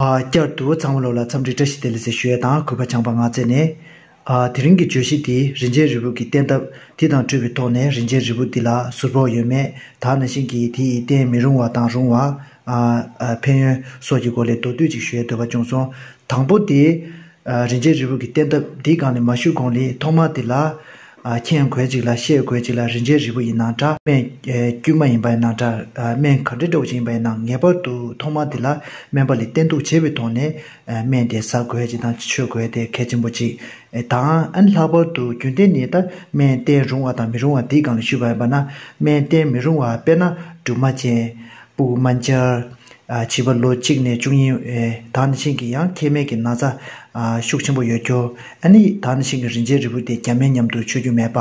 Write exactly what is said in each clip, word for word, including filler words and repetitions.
ཨ། བསྐྱར་དུ་ཚང་མ་ལོ་ལ་འཚམས་འདྲི་བཀྲ་ཤིས་བདེ་ལེགས་ཟེར་ཞུ་ཡས་དང་། གུས་པ་བྱམས་པ་ལྔ་བརྩེགས་ནས། ཨ། དེ་རིང་གི་བརྗོད་གཞི་འདི་རིན་ཆེན་རིལ་བུ་གི་བསྟེན་ཐབས་འདི་དང་འཕྲོས་པའི་ཐོག་ནས། རིན་ཆེན་རིལ་བུ་འདི་ལ་ཟུར་ཕོག་ཡོད་མེད། ད་ནང་བཞིན་གྱི་དེ་ཡིས་བསྟེན་མི་རུང་བ་དང་རུང་བ། ཨ། ཨ། ཕན་ཡོན་སོགས་ཀྱི་སྐོར་ལས་མདོར་བསྡུས་ཅིག་ཞུ་ཡས་འདོད་པ་བྱུང་སོང་། དང་པོ་དེ། ཨ། རིན་ཆེན་རིལ་བུ་གི་བསྟེན་ཐབས་འདིའི་སྒང་ནས་མ་ཞུགས་གོང་ལས་ཐོག་མ་དེ་ལ། ཨ། མཁྱེན་དགོས་ཅིག་ལ་ཤེས་དགོས་ཅིག་ལ། རིན་ཆེན་རིལ་བུ་ཡིན་ན་འདྲ། སྨན། ཨེ། དཀྱུས་མ་ཡིན་པ་ཡིན་ན་འདྲ། ཨ། སྨན་ག་འདྲ་འདྲ་བོ་ཅིག་ཡིན་པ་ཡིན་ན། ངེས་པར་དུ་ཐོག་མ་དེ་ལ་སྨན་པ་ལས་བསྟེན་གཏུགས་བྱས་པའི་ཐོག་ནས། ཨ། སྨན་དེ་ཟ་དགོས་ཅིག་དང་མཆོད་དགོས་དེ་གལ་ཆེན་པོ་ཅིག། ཨེ། དང་། ཨ་ནི་ལྷག་པར་དུ་རྒྱུན་གཏན་ནས་ད་སྨན་བསྟེན་རུང་བ་དང་མི་རུང་བ་འདིའི་སྒང་ལ་ཞུས་པ་ཡིན་པ་ན། སྨན་བསྟེན་མི་རུང་བ། དཔེར་ན་སྦྲུམ་མ་ཅན། ཕྲུ་གུ་དམར་འབྱར། ཨ། བྱིས་པ་ལོ་གཅིག་ནས་བཅུ་གཉིས། ཨེ། ད་ནང་བཞིན་གྱི་ཡང་མཁལ་མའི་གི་ན་ཚ། ཨ། ཤུགས་ཆེན་པོ་ཡོད་རྒྱུ། ཨ་ནི་ད་ནང་བཞིན་གྱི་རིན་ཆེན་རིལ་བུ་དེ་རྒྱ་སྨན་མཉམ་དུ་མཆོད་རྒྱུ་མེད་པ་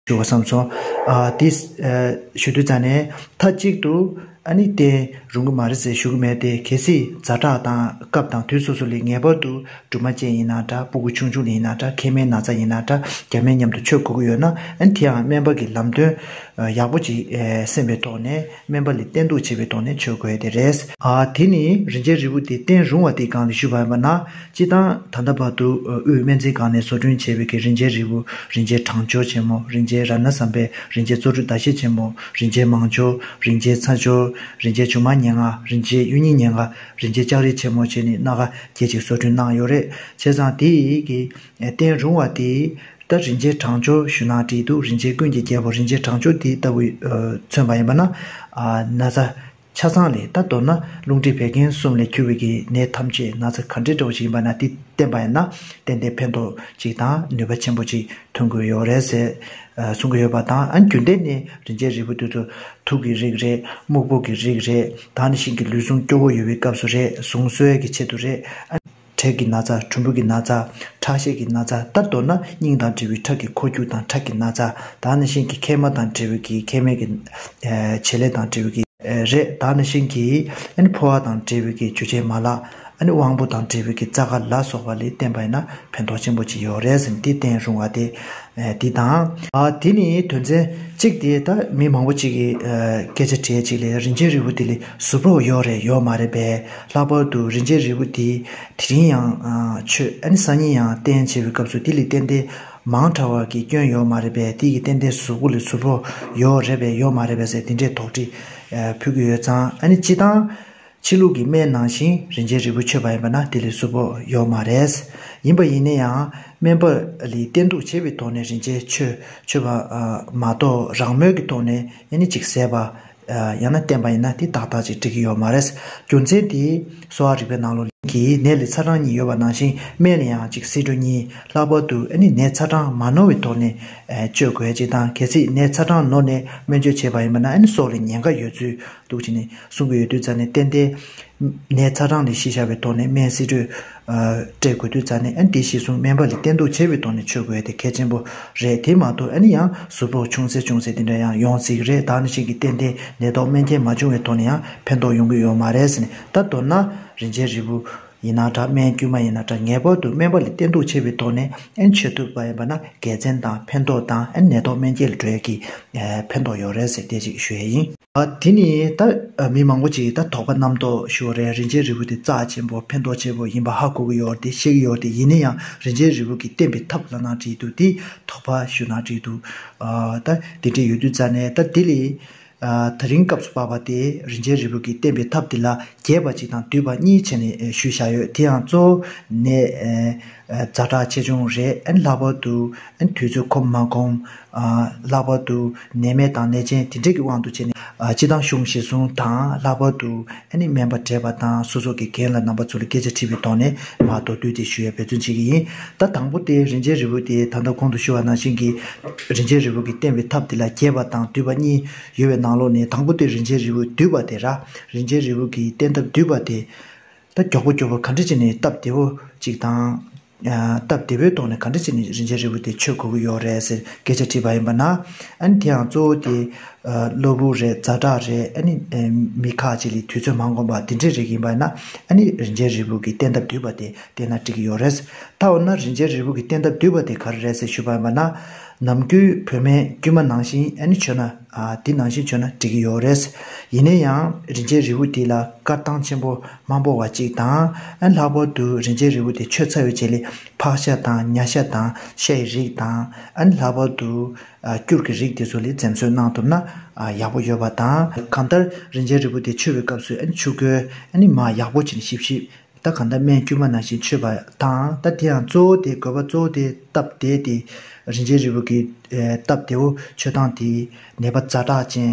ཞུ་བ་བསམ་སོང་། ཨ། དེ། ཨ། ཞུ་དུས་ཙ་ནས་མཐའ་གཅིག་ཏུ་ཨ་ནི་བསྟེན་རུང་གི་མ་རེད་ཟེར་ཞུ་གི་མེད་དེ། གལ་སྲིད་ཛ་དྲག་དང་སྐབས་དང་དུས་སོ་སོ་ལ་ངེས་པར་དུ་སྦྲུམ་མ་ཅན་ཡིན་ན་འདྲ། ཕྲུ་གུ་ཆུང་ཆུང་ལ་ཡིན་ན་འདྲ། མཁལ་མའི་ན་ཚ་ཡིན་ན་འདྲ། རྒྱ་སྨན་མཉམ་དུ་མཆོད་དགོས་ཀྱི་ཡོད་ན། ཨ་ནི་དེ་ཡང་སྨན་པ་གི་ལམ་སྟོན། ཨ། ཡག་པོ་ཅིག། ཨེ། སེམས་པའི་ཐོག་ནས། སྨན་པ་ལས་བསྟེན་གཏུགས་བྱས་པའི་ཐོག་ནས་མཆོད་དགོས་དེ་རེད། ཨ། དེ་ནི་རིན་ཆེན་རིལ་བུ་དེ་བསྟེན་རུང་བ་དེའི་སྒང་ལ་ཞུས་པ་ཡིན་པ་ན། སྤྱིར་བཏང་ད་ལྟ་བར་དུ། ཨ། དབུས་སྨན་རྩིས་ཁང་ནས་བཟོ་སྐྲུན་བྱས་པའི་གི་རིན་ཆེན་རིལ་བུ། རིན་ཆེན་གྲང་སྦྱོར་ཆེན་མོ། རིན་ཆེན་རཏྣ་བསམ་འཕེལ། རིན་ཆེན་བཙོ་བཀྲུ་ཟླ་ཤེལ་ཆེན་མོ། རིན་ཆེན་མང་སྦྱོར། རིན་ཆེན་ཚ་སྦྱོར། རིན་ཆེན་ཆུང་མ་ཉེར་ལྔ། རིན་ཆེན་གཡུ་རྙིང་ཉེར་ལྔ། རིན་ཆེན་ལྕགས་རིལ་ཆེན་མོ་བྱས་ནས་སྣ་ཁ་བརྒྱད་ཅིག་བཟོ་སྐྲུན་གནང་ཡོད་རེད། བྱས་ཙང་དེ་ཡི་གི། ཨ། བསྟེན་རུང་བ་དེ། ད་རིན་ཆེན་གྲང་སྦྱོར་ཞུས་ན་འགྲིག་འདུག། རིན་ཆེན་ཀུན་གྱི་རྒྱལ་པོ། རིན་ཆེན་གྲང་སྦྱོར་དེ་ལྟ་བུ། ཨ། མཚོན་པ་ཡིན་པ་ན། ཨ། ན་ཚ་ཆ་ཚང་ལས། ད་མདོར་ན་རླུང་མཁྲིས་བད་ཀན་གསུམ་ལས་གྱུར་བའི་གི་ནད་ཐམས་ཅད། ན་ཚ་ག་འདྲའི་འདྲ་བོ་ཞིག་ཡིན་པ་ན། དེ་བསྟེན་པ་ཡིན་ན་ཏན་ཏན་ཕན་ཐོགས་ཅིག་དང་ནུས་པ་ཆེན་པོ་ཅིག་ཐོན་གྱི་ཡོད་རེད་ཟེར། ཨ། གསུང་གི་ཡོད་པ་དང་། ཨ། རྒྱུན་གཏན་ནས་རིན་ཆེན་རིལ་བུ་དེ་ཚོ་དུག་གི་རིགས་རེད། སྨུག་པོ་གི་རིགས་རེད། ད་ནང་བཞིན་གྱི་ལུས་ཟུངས་སྐྱོ་བོ་ཡོད་པའི་སྐབས་སུ་རེད། ཟུངས་གསོ་ཡས་ཀྱི་ཆེད་དུ་རེད། ཨ། དྲེག་གི་ན་ཚ། གྲུམ་བུ་གི་ན་ཚ། ཁྲག་ཤེད་ཀྱི་ན་ཚ། ད་མདོར་ན་སྙིང་དང་འབྲེལ་བའི་ཁྲག་གི་འཁོར་རྒྱུག་དང་ཁྲག་གི་ན་ཚ། ད་ནང་བཞིན་གྱི་མཁལ་མ་དང་འབྲེལ་བའི་གི་མཁལ་མའི་གི། ཨ། བྱེད་ལས་དང་འབྲེལ་བའི་གི། ཨ། རེད། ད་ནང་བཞིན་གྱི། ཨ་ནི་ཕོ་བ་དང་འབྲེལ་བའི་གི་འཇུ་བྱེད་མ་ལག། ཨ་ནི་དབང་པོ་དང་འབྲེལ་བའི་གི་རྩ་ཁ་ལ་སོགས་པ་ལ་བསྟེན་པ་ཡིན་ན་ཕན་ཐོགས་ཆེན་པོ་ཅིག་ཡོད་རེད་ཟེར། འདི་བསྟེན་རུང་བ་དེ། ཨ། འདི་དང་། ཨ། དེ་ནི་དོན་ཚན་གཅིག་དེ། ད་མི་མང་པོ་ཅིག་གིས། ཨ། སྐད་ཆ་དྲིས་ཅིག་ལ། རིན་ཆེན་རིལ་བུ་དེ་ལ་ཟུར་ཕོག་ཡོད་རེད་ཡོད་མ་རེད་པས། ལྷག་པར་དུ་རིན་ཆེན་རིལ་བུ་དེ་དེ་རིང་ཡང་། ཨ། མཆོད། ཨ་ནི་སང་ཉིན་ཡང་བསྟེན་བྱས་པའི་སྐབས་སུ་དེ་ལས་ཏན་ཏན་མང་དྲགས་པ་གི་སྐྱོན་ཡོད་མ་རེད་པས། དེ་གི་ཏན་ཏན་གཟུགས་པོ་ལ་ཟུར་ཕོག་ཡོད་རེད་པས་ཡོད་མ་རེད་པས་ཟེར་དེ་འདྲའི་དོགས་འདྲི། ཨ། ཕུལ་གྱི་ཡོད་ཙང་། ཨ་ནི་སྤྱིར་བཏང་ཕྱི་ལུགས་ཀྱི་སྨན་ནང་བཞིན་རིན་ཆེན་རིལ་བུ་མཆོད་པ་ཡིན་པ་ན་དེ་ལ་ཟུར་ཕོག་ཡོད་མ་རེད། ཡིན་པ་ཡིན་ན་ཡང་སྨན་པ་ལས་བསྟེན་གཏུགས་བྱས་པའི་ཐོག་ནས་རིན་ཆེན་མཆོད། མཆོད་པ། ཨ། མ་གཏོགས་རང་མོས་ཀྱི་ཐོག་ནས་ཨ་ནི་ཅིག་ཟས་པ། ཨ། ཡང་ན་བསྟེན་པ་ཡིན་ན་དེ་ཏག་ཏག་ཅིག་འགྲིག་གི་ཡོད་མ་རེད། རྒྱུ་མཚན་དེ་གསོ་བ་རིག་པའི་ནང་ལོགས་ཀྱི་ནད་ལ་ཚ་གྲང་གཉིས་ཡོད་པ་ནང་བཞིན། སྨན་ལ་ཡང་ཅིག་སེལ་འགྲོ་གཉིས། ལྷག་པར་དུ་ཨ་ནི་ནད་ཚ་གྲང་མ་ནོར་བའི་ཐོག་ནས། ཨ། བཅོས་དགོས་ཅིག་དང་། གལ་སྲིད་ནད་ཚ་གྲང་ནོར་ནས་སྨན་བཅོས་བྱས་པ་ཡིན་པ་ན། ཨ་ནི་སྲོག་ལ་ཉེན་ཁ་ཡོད་ཚུལ་འདུག་བྱས་ནས་གསུང་གི་ཡོད་དུས་ཙ་ནས། ཏན་ཏན་ནད་ཚ་གྲང་ལ་གཞི་བཞག་པའི་ཐོག་ནས་སྨན་སེལ་འགྲོས། ཨ། སྤྲད་དགོས་དུས་ཙ་ནས། ཨ། དེ་གཞིར་བཟུང་སྨན་པ་ལས་བསྟེན་གཏུགས་བྱས་པའི་ཐོག་ནས་མཆོད་དགོས་དེ་གལ་ཆེན་པོ་རེད། དེ་མ་གཏོགས་ཨ་ནི་ཡང་ཟུར་ཕོག་ཆུང་ཙེ་ཆུང་ཙེ་དེ་འདྲ་ཡང་ཡོང་སྲིད་ཀྱི་རེད། ད་ནང་བཞིན་གྱི་ཏན་ཏན་ནད་ཐོག་སྨན་ཁྱེར་མ་བྱུང་བའི་ཐོག་ནས་ཡང་ཕན་ཐོགས་ཡོང་གི་ཡོད་མ་རེད་ཟེར་ནས། ད་མདོར་ན་རིན་ཆེན་རིལ་བུ་ཡིན་ན་འདྲ། སྨན་དཀྱུས་མ་ཡིན་ན་འདྲ། ངེས་པར་དུ་སྨན་པ་ལས་བསྟེན་གཏུགས་བྱས་པའི་ཐོག་ནས་ཨ་ནི་མཆོད་ཐུབ་པ་ཡིན་པ་ན་དགེ་མཚན་དང་ཕན་ཐོགས་དང་། ཨ་ནི་ནད་ཐོག་སྨན་ཁྱེར་ལ་འགྲོ་ཡས་ཀྱི། ཨ། ཕན་ཐོགས་ཡོད་རེད་ཟེར་དེ་ཅིག་ཞུ་ཡས་ཡིན། ཨ། དེ་ནི་ད། ཨ། མི་མང་པོ་ཅིག་ད་དོགས་པ་རྣམ་རྟོག་ཞུ་བ་རེད། རིན་ཆེན་རིལ་བུ་དེ་རྩ་ཆེན་པོ་ཕན་ཐོགས་ཆེན་པོ་ཡིན་པ་ཧ་གོ་གི་ཡོད་རེད། དེ་ཤེས་ཀྱི་ཡོད་རེད། དེ་ཡིན་ན་ཡང་རིན་ཆེན་རིལ་བུ་གི་བསྟེན་པའི་ཐབས་ལབ་ན་འགྲིག་འདུག། དེ་དོགས་པ་ཞུ་ན་འགྲིག་འདུག། ཨ། ད་དེ་འདྲ་ཡོད་དུས་ཙ་ནས། ད་དེ་ལས། ཨ། དེ་རིང་སྐབས་སུ་བབས་པ་དེ་རིན་ཆེན་རིལ་བུ་གི་བསྟེན་པའི་ཐབས་དེ་ལ་རྒྱས་པ་གཅིག་དང་བསྡུས་པ་གཉིས་བྱས་ནས་ཞུས་བཞག་ཡོད། དེ་ཡང་གཙོ་བོ་ནད། ཨ། ཛ་དྲག་ཆེ་ཆུང་རེད། ཨ་ནི་ལྷག་པར་དུ། ཨ་ནི་དུས་ཚོད་ཁོམ་མ་ཁོམ། ཨ། ལྷག་པར་དུ་ནད་མེད་དང་ནད་ཅན་དེ་འདྲས་ཀྱི་དབང་དུ་བྱས་ནས། ཨ། སྤྱིར་བཏང་གཞུང་གཞི་བཟུང་དང་། ལྷག་པར་དུ་ཨ་ནི་སྨན་པ་བགྲེས་པ་དང་སོ་སོ་གི་རྒན་ལགས་རྣམ་པ་ཚོ་ལ་སྐད་ཆ་དྲིས་པའི་ཐོག་ནས་མར་མདོར་བསྡུས་ཏེ་ཞུ་ཡས་འབད་བརྩོན་བྱེད་ཀྱི་ཡིན། ད་དང་པོ་དེ་རིན་ཆེན་རིལ་བུ་དེ་ད་ལྟ་གོང་དུ་ཞུས་པ་ནང་བཞིན་གྱི་རིན་ཆེན་རིལ་བུ་གི་བསྟེན་པའི་ཐབས་དེ་ལ་རྒྱས་པ་དང་བསྡུས་པ་གཉིས་ཡོད་པའི་ནང་ལོགས་ནས། དང་པོ་དེ་རིན་ཆེན་རིལ་བུ་བསྡུས་པ་དེ་ར། རིན་ཆེན་རིལ་བུ་གི་བསྟེན་ཐབས་བསྡུས་པ་དེ། ད་མགྱོགས་པོ་མགྱོགས་པོ་ག་འདྲ་བྱས་ནས་སྟབས་བདེ་བོ་ཅིག་དང་། ཨ། སྟབས་བདེ་བོའི་ཐོག་ནས་ག་འདྲ་བྱས་ནས་རིན་ཆེན་རིལ་བུ་དེ་མཆོད་དགོས་ཀྱི་ཡོད་རེད་ཟེར་སྐད་ཆ་དྲིས་པ་ཡིན་པ་ན། ཨ་ནི་དེ་ཡང་གཙོ་བོ་དེ། ཨ། གློ་བུར་རེད། ཛ་དྲག་རེད། ཨ་ནི། ཨ། མི་ཁག་ཅིག་ལ་དུས་ཚོད་མ་ཁོམ་པ་དེ་འདྲ་རིགས་ཡིན་པ་ཡིན་ན། ཨ་ནི་རིན་ཆེན་རིལ་བུ་གི་བསྟེན་ཐབས་བསྡུས་པ་དེ་བསྟེན་ན་འགྲིག་གི་ཡོད་རེད། ད་འོ་ན་རིན་ཆེན་རིལ་བུ་གི་བསྟེན་ཐབས་བསྡུས་པ་དེ་ག་རེ་རེད་ཟེར་ཞུས་པ་ཡིན་པ་ན། ནམ་རྒྱུན་བོད་སྨན་དཀྱུས་མ་ནང་བཞིན་ཨ་ནི་མཆོད་ན། ཨ་འདི་ནང་བཞིན་མཆོད་ན་འགྲིག་གི་ཡོད་རེད། ཡིན་ན་ཡང་རིན་ཆེན་རིལ་བུ་འདི་ལ་བཀར་སྟངས་ཆེན་པོ་མང་པོ་བ་གཅིག་དང་། ཨ་ནི་ལྷག་པར་དུ་རིན་ཆེན་རིལ་བུ་དེ་མཆོད་ཚར་བའི་རྗེས་ལ་ཕག་ཤ་དང་ཉ་ཤ་དང་ཤའི་རིགས་དང་། ཨ་ནི་ལྷག་པར་དུ་ཨ་སྐྱུར་གྱི་རིགས་དེ་ཚོ་ལ་འཛེམ་ཟོན་གནང་ཐུབ་ན་ཨ་ཡག་པོ་ཡོད་པ་དང་། གང་ལྟར་རིན་ཆེན་རིལ་བུ་དེ་མཆོད་པའི་སྐབས་སུ་ཨ་ནི་ཆུ་ཁོལ་ཨ་ནི་མར་ཡག་པོ་བྱས་ནས་ཞིབ་ཞིབ། ད་གང་ལྟར་སྨན་དཀྱུས་མ་ནང་བཞིན་མཆོད་པ་དང་། ད་དེ་ཡང་གཙོ་བོ་དེ་དགོས་པ་གཙོ་བོ་དེ་སྟབས་བདེ་དེ། རིན་ཆེན་རིལ་བུ་གི་ཨེ་སྟབས་བདེ་བོ་མཆོད་སྟངས་དེ་ནད་པ་ཛ་དྲག་ཅན།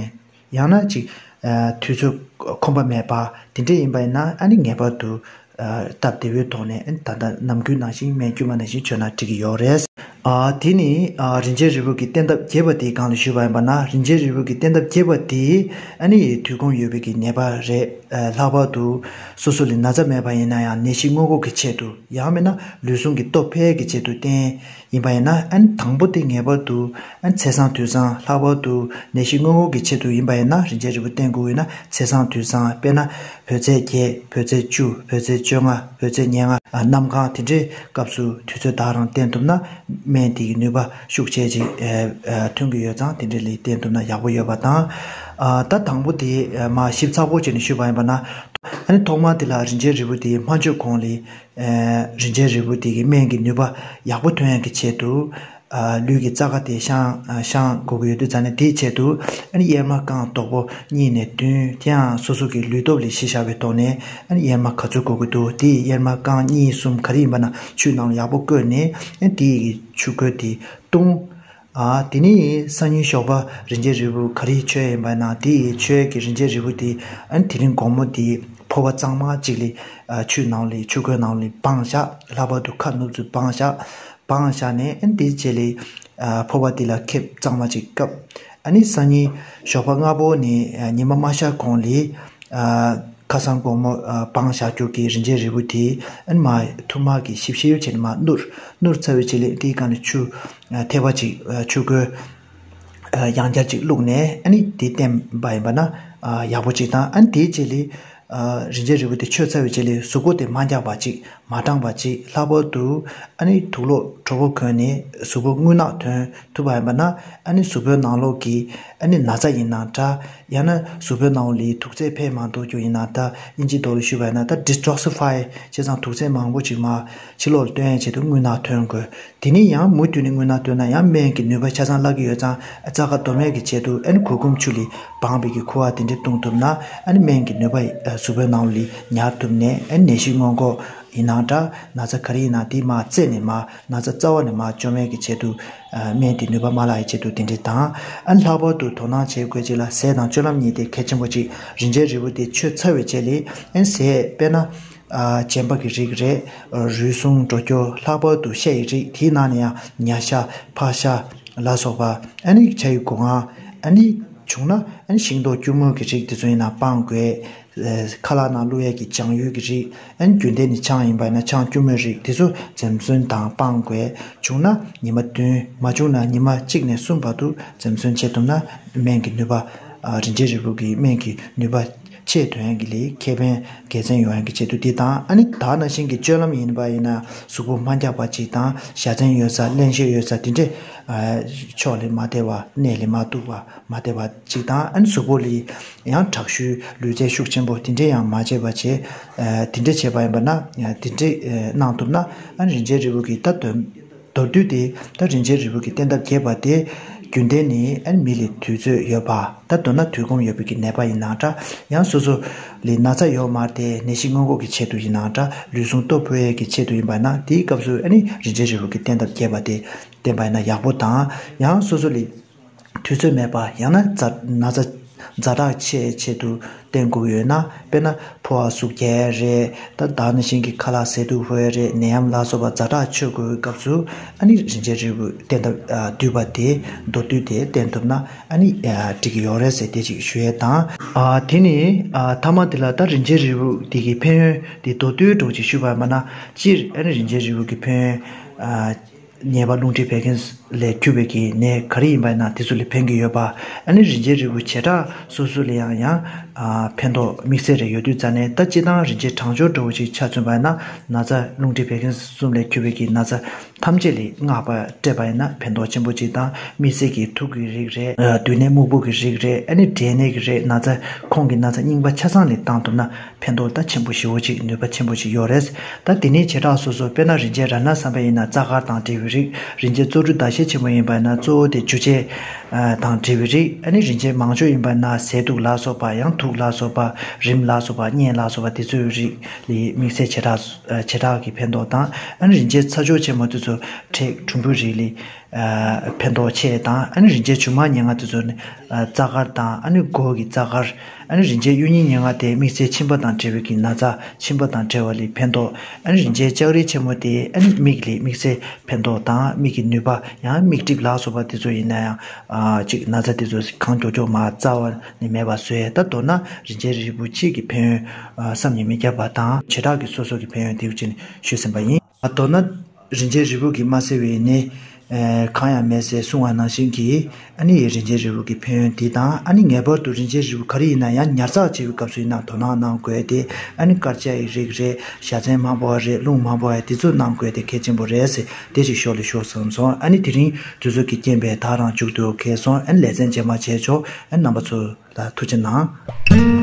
ཡང་ན་ཅིག་ཨེ་དུས་ཚོད་ཁོམ་པ་མེད་པ་དེ་འདྲས་ཡིན་པ་ཡིན་ན་ཨ་ནི་ངེས་པར་དུ་ཨེ་སྟབས་བདེ་བོའི་ཐོག་ནས་ཨ་ནི་ད་ལྟ་ནམ་རྒྱུན་ནང་བཞིན་སྨན་དཀྱུས་མ་ནང་བཞིན་མཆོད་ན་འགྲིག་གི་ཡོད་རེད། ཨ་དེ་ནི་ཨ་རིན་ཆེན་རིལ་བུ་གི་བསྟེན་ཐབས་རྒྱས་པ་དེའི་སྒང་ལ་ཞུས་པ་ཡིན་པ་ན། རིན་ཆེན་རིལ་བུ་གི་བསྟེན་ཐབས་རྒྱས་པ་དེ་ཨ་ནི་དུས་ཁོམ་ཡོད་པའི་གི་ནད་པ་རེད། ཨ་ལྷག་པར་དུ་སོ་སོ་ལ་ན་ཚ་མེད་པ་ཡིན་ན་ཡང་ནད་གཞི་སྔོན་འགོག་གི་ཆེད་དུ། ཡང་མིན་ན་ལུས་ཟུངས་ཀྱི་སྟོབས་འཕེལ་གྱི་ཆེད་དུ་བསྟེན་ཡིན་པ་ཡིན་ན། ཨ་ནི་དང་པོ་དེ་ངེས་པར་དུ་ཨ་ནི་ཚེས་བཟང་དུས་བཟང་། ལྷག་པར་དུ་ནད་གཞི་སྔོན་འགོག་གི་ཆེད་དུ་ཡིན་པ་ཡིན་ན་རིན་ཆེན་རིལ་བུ་བསྟེན་དགོས་ཡོད་ན་ཚེས་བཟང་དུས་བཟང་། དཔེར་ན་བོད་ཚེས་བརྒྱད། བོད་ཚེས་བཅུ། བོད་ཚེས་བཅོ་ལྔ། བོད་ཚེས་ཉེར་ལྔ། ཨ་གནམ་གང་དེ་འདྲའི་སྐབས་སུ་དུས་ཚོད་བདག་རང་བསྟེན་ཐུབ་ན་སྨན་དེ་གི་ནུས་པ་ཤུགས་ཆེ་ཅིག་ཨ་ཨ་ཐོན་གྱི་ཡོད་ཙང་། དེ་འདྲ་ལ་བསྟེན་ཐུབ་ན་ཡག་པོ་ཡོད་པ་དང་། ཨ་ད་དང་པོ་དེ་ཨ་མར་ཞིབ་ཚགས་པོ་བྱས་ནས་ཞུས་པ་ཡིན་པ་ན། ཨ་ནི་ཐོག་མར་དེ་ལ་རིན་ཆེན་རིལ་བུ་དེ་མ་མཆོད་གོང་ལ་ཨ་རིན་ཆེན་རིལ་བུ་དེ་གི་སྨན་གྱི་ནུས་པ་ཡག་པོ་ཐོན་ཡག་གི་ཆེད་དུ། ཨ་ལུས་ཀྱི་རྩ་ཁ་དེ་བཤང་ཨ་བཤང་དགོས་ཀྱི་ཡོད་དུས་ཙང་ནས། དེའི་ཆེད་དུ་ཨ་ནི་གཡེར་མ་རྐང་དོག་པོ་གཉིས་ནས་བདུན། དེ་ཡང་སོ་སོ་གི་ལུས་སྟོབས་ལ་གཞི་བཞག་པའི་ཐོག་ནས་ཨ་ནི་གཡེར་མ་ག་ཚོད་དགོས་ཀྱི་འདུག་དེ་གཡེར་མ་རྐང་གཉིས་གསུམ་ག་རེ་ཡིན་པ་ན་ཆུའི་ནང་ལ་ཡག་པོ་བསྐོལ་ནས། ཨ་ནི་དེའི་ཆུ་ཁོལ་དེ་བཏུང་། ཨ་དེ་ནས་སང་ཉིན་ཞོགས་པ་རིན་ཆེན་རིལ་བུ་ག་རེ་མཆོད་ཡིན་པ་ན་དེའི་མཆོད་ཀྱི་རིན་ཆེན་རིལ་བུ་དེ་ཨ་ནི་དེ་རིང་དགོང་མོ་དེ་ཕོར་པ་གཙང་མ་གཅིག་ལ་ཨ་ཆུའི་ནང་ལ་ཆུ་ཁོལ་ནང་ལ་སྦངས་བཞག་ལྷག་པར་དུ་ཁ་ནུབ་ཚུལ་སྦངས་བཞག་སྦངས་བཞག་ནས། ཨ་ནི་དེའི་རྗེས་ལ་ཨ་ཕོར་པ་དེ་ལ་ཁེབས་གཙང་མ་ཅིག་བཀབ། ཨ་ནི་སང་ཉིན་ཞོགས་པ་སྔ་པོ་ནས་ཨ་ཉི་མ་མ་ཤར་གོང་ལ་ཨ་ཁ་སང་དགོང་མོ་ཨ་སྦངས་བཞག་རྒྱུ་གི་རིན་ཆེན་རིལ་བུ་དེ་ཨ་ནི་མར་ཐུར་མ་གིས་ཞིབ་ཞིབ་བྱས་ནས་མར་བསྣུར། བསྣུར་ཚར་བའི་རྗེས་ལ་དེའི་སྒང་ལ་ཆུ་ཨ་ཐེབས་པ་ཅིག་ཨ་ཆུ་ཁོལ་ཨ་ཡང་བསྐྱར་ཅིག་བླུགས་ནས། ཨ་ནི་དེ་བསྟེན་པ་ཡིན་པ་ན་ཨ་ཡག་པོ་ཅིག་དང་། ཨ་ནི་དེའི་རྗེས་ལ་ཨ་རིན་ཆེན་རིལ་བུ་དེ་མཆོད་ཚར་བའི་རྗེས་ལ་གཟུགས་པོ་དེ་མ་འཁྱག་པ་ཅིག་མ་གྲང་བ་ཅིག་ལྷག་པར་དུ་ཨ་ནི་དུག་ལོག་དྲོ་པོ་གོན་ནས་གཟུགས་པོ་རྔུལ་ནག་ཐོན་ཐུབ་པ་ཡིན་པ་ན། ཨ་ནི་གཟུགས་པོའི་ནང་ལོགས་ཀྱི་ཨ་ནི་ན་ཚ་ཡིན་ན་འདྲ། ཡང་ན་གཟུགས་པོའི་ནང་ལོགས་ལ་དུག་རྫས་འཕེལ་མ་འགྲོ་རྒྱུ་ཡིན་ན། ད་དབྱིན་ཇིའི་ཐོག་ལ་ཞུས་པ་ཡིན་ན་ད་ཌི་ཊོག་སི་ཕའི་བྱས་ཙང་དུག་རྫས་མང་པོ་ཅིག་མར་ཕྱི་ལོགས་ལ་བཏོན་ཡག་ཆེད་དུ་རྔུལ་ནག་ཐོན་དགོས། དེ་ནས་ཡང་མུ་མཐུད་ནས་རྔུལ་ནག་བཏོན་ན་ཡང་སྨན་གྱི་ནུས་པ་ཆ་ཚང་བརླག་གི་ཡོད་ཙང་། རྩ་ཁ་རྡོ་སྨད་ཀྱི་ཆེད་དུ་ཨ་ནི་གུར་གུམ་ཆུ་ལ་སྦངས་པའི་གི་ཁུ་བ་དེ་འདྲས་བཏུང་ཐུབ་ན། ཨ་ནི་སྨན་གྱི་ནུས་པ་ཨ་གཟུགས་པོའི་ནང་ལ་ཉར་ཐུབ་ནས། ཨ་ནི་ནད་གཞི་སྔོན་འགོག་ཡིན་ནའང་འདྲ། ན་ཚ་ག་རེ་ཡིན་ནའང་དེ་མར་རྩད་ནས་མར་ན་ཚ་རྩ་བ་ནས་མར་བཅོམ་ཡག་གི་ཆེད་དུ་ཨ་སྨན་དེ་ནུས་པ་མར་བརླག་ཡག་ཆེད་དུ་དེ་འདྲས་དང་། ཨ་ནི་ལྷག་པར་དུ་དོ་སྣང་བྱེད་དགོས་ཅིག་ལ་ཟས་དང་སྤྱོད་ལམ་གཉིས་དེ་གལ་ཆེན་པོ་ཅིག་རིན་ཆེན་རིལ་བུ་དེ་མཆོད་ཚར་བའི་རྗེས་ལ་ཨ་ནི་ཟས་དཔེར་ན། ཨ་རྗེན་པ་གི་རིགས་རེད། རུལ་སུངས་འགྲོ་རྒྱུ། ལྷག་པར་དུ་ཤ་ཡི་རིགས། དེའི་ནང་ནས་ཡང་ཉ་ཤ་ཕག་ཤ་ལ་སོགས་པ། ཨ་ནི་ཇ་ཡི་སྒོ་ང་། ཨ་ནི་བྱུང་ན་ཨ་ནི་ཤིང་ཏོག་སྐྱུར་མོ་གི་རིགས་དེ་ཚོ་ཡིན་ན་སྤང་དགོས། ཨ་ཁ་ལག་ནང་བླུག་ཡག་གི་ལྗང་ཡུལ་གྱི་རིགས། ཨ་ནི་རྒྱུན་ལྡན་ནས་ཆང་ཡིན་པ་ཡིན་ན་ཆང་སྐྱུར་མོའི་རིགས་དེ་ཚོ་འཛེམ་ཟོན་དང་སྤང་དགོས། བྱུང་ན་ཉི་མ་བདུན། མ་བྱུང་ན་ཉི་མ་གཅིག་ནས་གསུམ་བར་དུ་འཛེམ་ཟོན་བྱེད་ཐུབ་ན་སྨན་གྱི་ནུས་པ། ཨ་རིན་ཆེན་རིལ་བུ་གི་སྨན་གྱི་ནུས་པ་ཆེས་ཐོན་ཡག་གི་ལས་ཁེ་ཕན་དགེ་མཚན་ཡོང་ཡག་གི་ཆེད་དུ་འདི་དང་། ཨ་ནི་ད་ག་ནང་བཞིན་གྱི་སྤྱོད་ལམ་ཡིན་པ་ཡིན་ན་གཟུགས་པོ་མ་འཁྱག་པ་ཅིག་དང་། བཞའ་ཚན་ཡོད་ས་རླན་གཤེར་ཡོད་ས་དེ་འདྲས་ཨ་ཕྱོགས་ལ་མ་བལྟས་པ། སྣེ་ལ་མ་གཏུགས་པ། མ་བལྟས་པ་ཅིག་དང་། ཨ་ནི་གཟུགས་པོ་ལ་ཡང་དྲག་ཤུལ་ལུས་རྩལ་ཤུགས་ཆེན་པོ་དེ་འདྲས་ཡང་མ་བྱས་པ་བྱས། ཨ་དེ་འདྲས་བྱས་པ་ཡིན་པ་ན། ཨ་དེ་འདྲས་ཨ་གནང་ཐུབ་ན། ཨ་ནི་རིན་ཆེན་རིལ་བུ་གི་ད་དོན། མདོར་བསྡུས་ཏེ་ད་རིན་ཆེན་རིལ་བུ་གི་བསྟེན་ཐབས་རྒྱས་པ་དེ་རྒྱུན་ལྡན་ནི་ཨ་ནི་མི་ལ་དུས་ཚོད་ཡོད་པ། ད་མདོར་ན་དུས་ཁོམ་ཡོད་པའི་གི་ནད་པ་ཡིན་ནའང་འདྲ། ཡང་སོ་སོ་ལ་ན་ཚ་ཡོད་མ་རེད་དེ་ནད་གཞི་སྔོན་འགོག་གི་ཆེད་དུ་ཡིན་ནའང་འདྲ། ལུས་ཟུངས་སྟོབས་འཕེལ་ཡས་ཀྱི་ཆེད་དུ་ཡིན་པ་ན། དེའི་སྐབས་སུ་ཨ་ནི་རིན་ཆེན་རིལ་བུ་གི་བསྟེན་ཐབས་རྒྱས་པ་དེ་བསྟེན་པ་ཡིན་ན་ཡག་པོ་དང་། ཡང་སོ་སོ་ལ་དུས་ཚོད་མེད་པ། ཡང་ན་ཛ་ན་ཚ་ཛ་དྲག་ཆེ་ཆེད་དུ་བསྟེན་དགོས་ཡོད་ན། དཔེར་ན་ཕོ་བ་ཟུག་རྒྱག་རེད། ད་ད་ནང་བཞིན་གྱི་ཁ་ལག་ཟས་དུག་ཧོལ་རེད། ནད་ཡམས་ལ་སོགས་པ་ཛ་དྲག་ཆོད་དགོས་པའི་སྐབས་སུ་ཨ་ནི་རིན་ཆེན་རིལ་བུ་བསྟེན་ཐབས་ཨ་བསྡུས་པ་དེ་མདོར་བསྡུས་དེ་བསྟེན་ཐུབ་ན་ཨ་ནི་ཨ་འགྲིག་གི་ཡོད་རེད་ཟེར་དེ་ཅིག་ཞུ་ཡས་དང་། ཨ་དེ་ནི་ཨ་མཐའ་མ་དེ་ལ་ད་རིན་ཆེན་རིལ་བུ་དེ་གི་ཕན་ཡོན་དེ་མདོར་བསྡུས་འདྲ་བོ་ཅིག་ཞུས་པ་ཡིན་པ་ན། སྤྱིར་ཨ་ནི་རིན་ཆེན་རིལ་བུ་གི་ཕན་ཡོན་ཨ། ཉེས་པ་རླུང་མཁྲིས་བད་ཀན་ལས་འཁྱུད་པའི་གི་ནད་ག་རེ་ཡིན་པ་ཡིན་ན་དེ་ཚོ་ལ་ཕན་གྱི་ཡོད་པ། ཨ་ནི་རིན་ཆེན་རིལ་བུ་བྱེ་བྲག་སོ་སོ་ལ་ཡང་ཡང་ཨ་ཕན་ཐོགས་དམིགས་བསལ་རེ་ཡོད་དུས་ཙང་ནས། ད་སྤྱིར་བཏང་རིན་ཆེན་གྲང་སྦྱོར་འདྲ་བོ་ཅིག་ཆ་མཚོན་པ་ཡིན་ན། ན་ཚ་རླུང་མཁྲིས་བད་ཀན་གསུམ་ལས་འཁྱུད་པའི་གི་ན་ཚ་ཐམས་ཅད་ལ་སྔགས་པ་སྤྲད་པ་ཡིན་ན་ཕན་ཐོགས་ཆེན་པོ་ཅིག་དང་། དམིགས་བསལ་གྱི་དུག་གི་རིགས་རེད། ཨ་དུད་སྣོད་སྨུག་པོ་གི་རིགས་རེད། ཨ་ནི་འབྲས་ནད་ཀྱི་རིགས། ན་ཚ་ཁོང་གི་ན་ཚ་རྙིང་པ་ཆ་ཚང་ལ་བཏང་ཐུབ་ན། ཕན་ཐོགས་ད་ཆེན་པོ་ཞེ་པོ་ཅིག་ནུས་པ་ཆེན་པོ་ཅིག་ཡོད་རེད། ད་དེ་ནས་བྱེ་བྲག་སོ་སོ། དཔེར་ན་རིན་ཆེན་རཏྣ་བསམ་པ་ཡིན་ན་རྩ་དཀར་དང་འབྲེལ་བའི་རིགས། རིན་ཆེན་གཙོ་གྲུབ་ཟླ་ཤེལ་ཆེན་མོ་ཡིན་པ་ཡིན་ན་གཙོ་བོ་དེ་འཇུ་བྱེད་དང་འབྲེལ་བའི་རིགས། ཨ་ནི་རིན་ཆེན་མང་སྦྱོར་ཡིན་པ་ཡིན་ན་ཟས་དུག་ལ་སོགས་པ། ཡང་དུག་ལ་སོགས་པ། རིམས་ལ་སོགས་པ། གཉན་ལ་སོགས་པ། དེ་ཚོའི་རིགས་ལ་དམིགས་བསལ་བྱེ་བྲག་བྱེ་བྲག་གི་ཕན་ཐོགས་དང་། ཨ་ནི་རིན་ཆེན་ཚ་སྦྱོར་ཆེན་མོ་དེ་ཚོ་མཁྲེགས་གྲུམ་བུའི་རིགས་ལ་ཕན་ཐོགས་ཆེ་དང་། ཨ་ནི་རིན་ཆེན་ཆུ་དམར་ཉེར་ལྔ་དེ་ཚོ་ནི་རྩ་དཀར་དང་། ཨ་ནི་མགོ་གི་རྩ་དཀར། ཨ་ནི་རིན་ཆེན་གཡུ་རྙིང་ཉེར་ལྔ་དེ་དམིགས་བསལ་མཆིན་པ་དང་འབྲེལ་བའི་གི་ན་ཚ། མཆིན་པ་དང་འབྲེལ་བ་ལ་ཕན་ཐོགས། ཨ་ནི་རིན་ཆེན་ལྕགས་རིལ་ཆེན་མོ་དེ་ཨ་ནི་མིག་ལ་དམིགས་བསལ་ཕན་ཐོགས་དང་། མིག་གི་ནུས་པ། ཡང་མིག་གྲིབ་ལ་སོགས་པ་དེ་ཚོ་ཡིན་ན་ཡང་ཨ་ཅིག་ན་ཚ་དེ་ཚོ་གང་མགྱོགས་མགྱོགས་མར་རྩ་བ་ནས་མེད་པ་བཟོས། ད་མདོར་ན་རིན་ཆེན་རིལ་བུ་གཅིག་གི་ཕན་ཡོན་བསམ་གྱིས་མི་ཁྱབ་པ་དང་། བྱེ་བྲག་གི་སོ་སོ་གི་ཕན་ཡོན་དེ་བཅས་ནས་ཞུས་ཟིན་པ་ཡིན། མདོར་ན། རིན་ཆེན་རིལ་བུ་གིས་མ་བསལ་བའི་ནད་གང་ཡང་མེད་ཟེར་གསུང་བ་ནང་བཞིན་གྱི། ཨ་ནི་རིན་ཆེན་རིལ་བུ་གི་ཕན་ཡོན་འདི་དང་། ཨ་ནི་ངེས་པར་དུ་རིན་ཆེན་རིལ་བུ་ག་རེ་ཡིན་ན་ཡང་ཉར་ཚགས་བྱེད་པའི་སྐབས་སུ་ཡིན་ན་དོ་སྣང་གནང་དགོས་ཏེ། ཨ་ནི་དཀར་ཆ་ཡི་རིགས་རེད། བཞའ་ཚན་མང་པོ་བ་རེད། རླུང་མང་པོ་བ་དེ་ཚོ་གནང་དགོས་ཏེ་གལ་ཆེན་པོ་རེད་ཟེར། དེ་ཞིག་ཞོར་ལ་ཞུ་བསམ་སོང་། ཨ་ནི་དེ་རིང་དུས་ཚོད་ཀྱི་རྐྱེན་པས་ད་རང་མཇུག་ཏུ་ཁེལ་སོང་། ཨ་ནི་ལེ་ཚན་རྗེས་མ་བྱས་ཆོག་ཨ་ནི་རྣམ་པ་ཚོ་ལ་ཐུགས་རྗེ་གནང་།